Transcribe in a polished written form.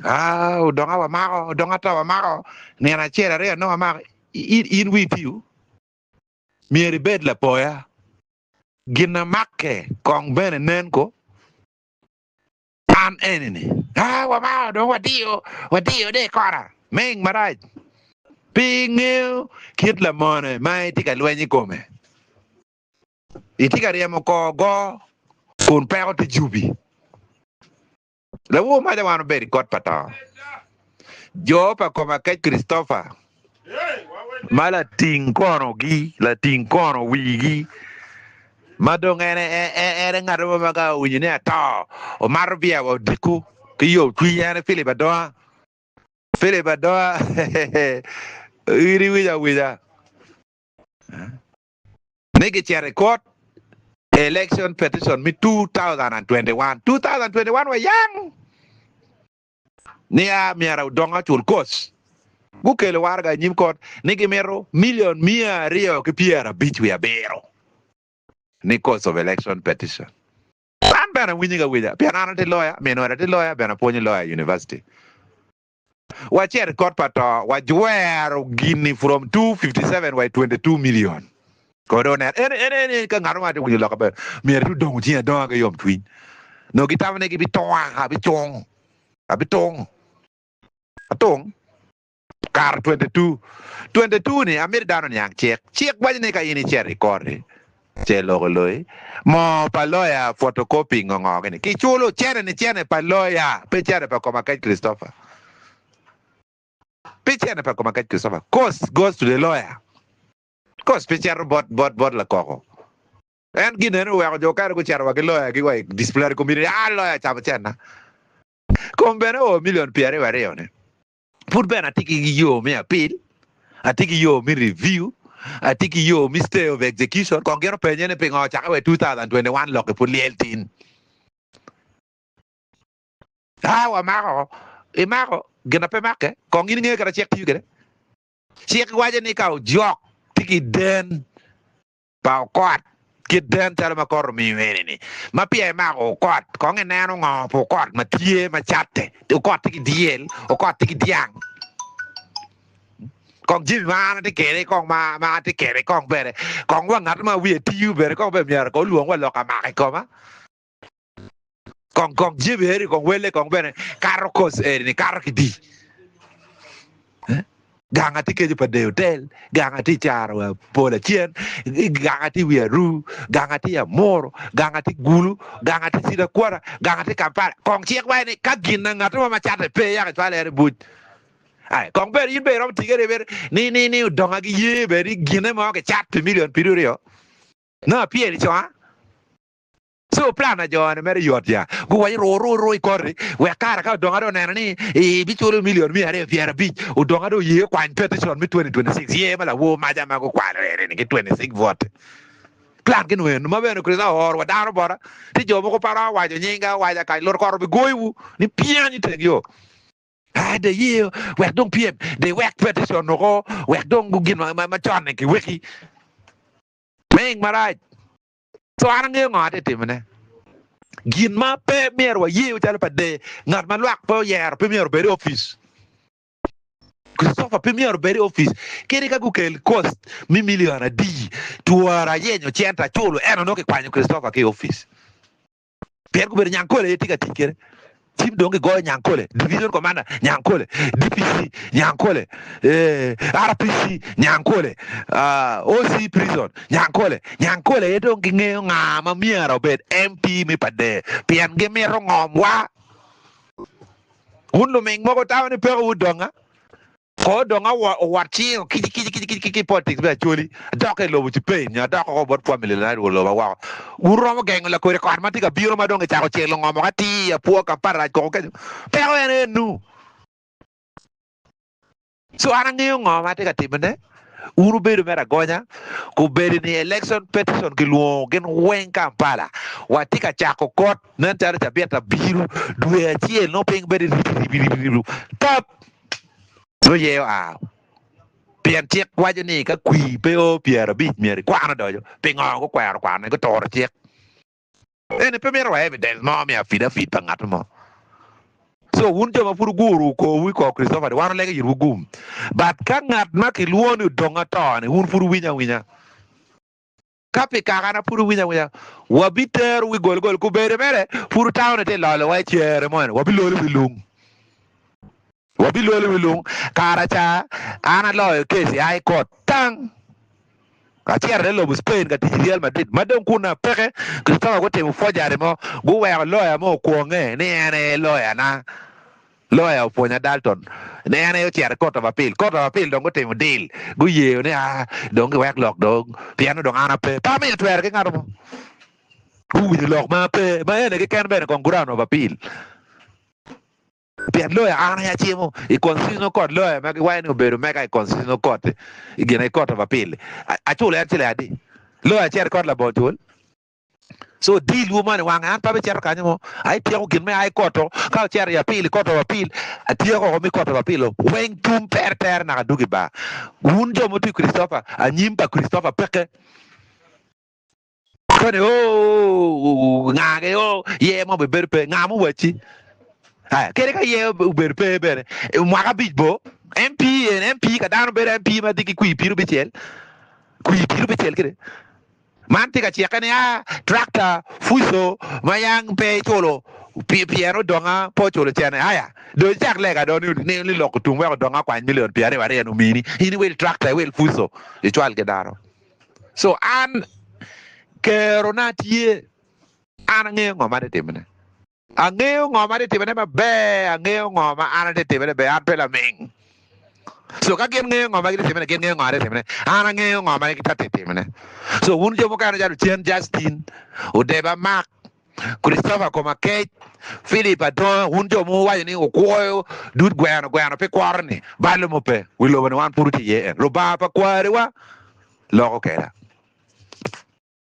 Ah, odonga wamako, odonga to wamako, nino acel aryo nongo wamako. In, in wi tiyo, myero ibed lapoya. Gin na makke kong bene nen ko. An eni-ni, ah, wamako dong wadiyo, wadiyo de i kora, ming marac. Pe ingeyo kit lamone ma itye ka lweny i kome. Itye ka ryemo kor go kun peko tye jubi. Lawor maca wan obedo i kot pa to. Jo pa Komakec Christopher ma lating konogi, lating kono wigi, ma dong en en ngat mo ma ka owinyo ni ato, omato bia wa odiko ki yomcwiny, en Philip Adonga. Philip Adonga, in iwinyo awinya. Ni gicito i kot election petition me 2021. 2021 wa yang ni a myero odong acul koc. Gukelo waraga i nyim kot ni gimito milion 257 ni cost of election petition. An bene awinyo gi awinya pien an atye lawyer, min oda tye lawyer bene apwonyo lawyer i university. Wacito i kot pa to, wajwero gin-ni from 257 wa i 22 million. Kong dong nen, en, en, en, en, ka ngat mo tye winyo lok aber, myero ti odongo cinge adonga ki yomcwiny. Nongo gitamo ni gibitonga, abicung, abitung, atung. Kare 22. 22 ni, amito dano oniang cik. Cik waco ni ka in icito i koti, ce lok oloyi, moo pa loya photocopy ngo ngo gini. Kiculo cene ni cene pa loya, pe cene pa Komakec Christopher. Pe cene pa Komakec Christopher. Cost goes to the lawyer. Cost pe cito bot bot bot lakoko. En gin eno oweko jo okene gucito wa ki loya gi wa i disciplinary committee. Ah, loya camo cenna. Kom bene o milion 22 ni. Pud bene atye ki yo me appeal, atye ki yo me review, atye ki yo me stay of execution. Kong gin openye ni pingo ocakke wa i 2021 lok-ki pud lyel tin. Ah, wamako, imako gin na pe makke, kong in ingeyo kit ma cik tiyo kwede. Cik waco ni ka ojok tye ki den pa okot, kit den calo ma kot omiyo eni-ni, ma peya imako okot, kong ineno ngo pa okot ma tye ma catte. Okot tye ki dyel, okot tye ki dyang. Kong jami ma an atye kwede kong ma ma atye kwede kong bene, kong wa ngat ma wiye tiyo bene kong bene myero kong olwong wa lok amaka i koma. Kong kong jami eni kong welle kong bene kato koc eni ni kato ki di. Gang atye kenyo pa Day Hotel, gang atye i caro wa pol acen, gang atye i wi Aru, gang atye i Amuru, gang atye i Gulu, gang atye i Cinakwara, gang atye i Kampala. Kong cik waci ni ka gin na ngat mo ma cate pe yaka icwalo en i buc. Ai, kong bene in bene iromo tic kwede bene ni ni ni odonga giye bene ni gine mo kicat pi milion piryo. Nongo apyel i conga. Co plan na jo ni mere yot ya. Guwaco ru ru ru i koti wek kare ka odonga dong oneno ni ibiculo milion 250 odonga dong oye kwany petition me 2026 ye ma lawor maca ma gukwalo eni ni ki 26 vote. Plan ki nwenu ma bene Kricito ooro wa dano bota ti jo mogo pe romo waco nyinga awaca kany luto kot obigoyowu ni pyany i teng yo. Ah, de ye wek dong pyem de wek petition oko wek dong gin macon ni kiweki ming marac. Co an angeyo ngo atye timone. Gin ma pe myero waye calo pa dee, ngat ma lwak pe oyero pe myero obed i opic. Christopher pe myero obed i opic. Kadi ka gukel cost me million adi, twora ayenyo cente aculo ento nongo kikwanyo Christopher ki i opic. Pien gubedo Nyankole aye tye ka tic kwede. Cim dong gigoyo Nyankole, Division Commander, Nyankole, DPC, Nyankole, RPC, Nyankole, OC Prison, Nyankole. Nyankole aye dong gingeyo nga ma myero obed MP me Pader pien gimito ngomwa. Wun luming mogo wutamo ni peko wu donga. Kor dong owot cinge kici kici kici kici ki politics me Acholi, adok i lobo Cipain nyo adok oko bot family na loba woko. Wuromo gengo lakodi kot ma tye ka bino ma dong kicako celo ngom woko atir i apwo Kampala rac koko kenyo. Peko en enu. So an angeyo ngo ma atye ka timone. Wun wubedo mere agonya. Kobedo ni election petition kilwongo gin weng Kampala. Watye ka cako kot nen calo cabit abiro dwe acel nongo piny bedo ribi ribi ribi tap. Nongo iye oa pien cik waco ni ka kwir pe o 50 myero ikwan odoco. Pingo gukwero kwanone? Guturo cik. Eni pe mito wa evidence mo me affidavit pa ngat mo. So wun jo ma pud wuguru korwu i kor Christopher-ni, wan walego itwu gum. But ka ngat ma kilwongo ni odong ato-ni, wun pud wuwinyo awinya. Ka pi kakana pud wuwinyo awinya, wabiterowu i goligoli. Kubede mere, pud wutamo ni tye lolowa i cere moni, wabilolo wi lung. Wabilolo wi lung. Kara ca an aloyo kec i High Court tang. Acito i lobo Spain ka tic i Real Madrid ma dong kunna peke. Christopher gutimo forgery mo, guweko lawyer mo okwonge ni en aye lawyer na. Lawyer opwonya Dalton ni en aye ocito i Court of Appeal. Court of Appeal dong gutimo deal, guyeyo ni aa dong giwek lok dong pien ni dong an ape. Pe amiyo twero ki ngat mo. Guwinyo lok ma ape ma ene keken bene kong gu round of appeal. Pien loya an aye acimo i Constitutional Court, loya ma giwaco ni obedo mega i Constitutional Court, i gine i Court of Appeal, aculo en ciling adi? Loya acito i kot labongo cul. So deal wu moni wange an pe abicito kanyo mo, aye tyeko gin me a i court o, ka ocito i appeal i Court of Appeal, atyeko oko mi Court of Appeal o, weng tum tere tere naka adugi bar. Wun jo ma wutye i Christopher, anyim pa Christopher peke. Koni oo ngagi oo yer mo obibedo pe nga muwacci kadi ka yer obedo pe bene mwaka abic bo MP en MP ka dano bedo MP ma tye ki kwir piru bicel kwir piru bicel kede man tye ka cikke ni a tractor fuso ma yang pe iculo pien odonga pe oculo cene aya dong icak lega do ni ni lok otum wek odonga okwany million pyeraryo aryo ni omini in iwil tractor iwil fuso icwal ki dano. So an kerona tye, an angeyo ngo ma atye timone. Angeyo ngo ma atye timone maber, angeyo ngo ma an atye timone ber, an pe laming. So ka gin ngeyo ngo ma gitye timone, gin ngeyo ngo atye timone. An angeyo ngo ma atye timone. So wun jo mukene calo Cen Justin, Odeba Mark, Christopher Koma Kec, Philip Adonga, wun jo ma wuwaco ni wukwoyo dud gweno gweno pi kworo-ni, balo mo pe. Wi lobo-ni wan pud wutye iye en. Lubanga pa kwariwa loko keda.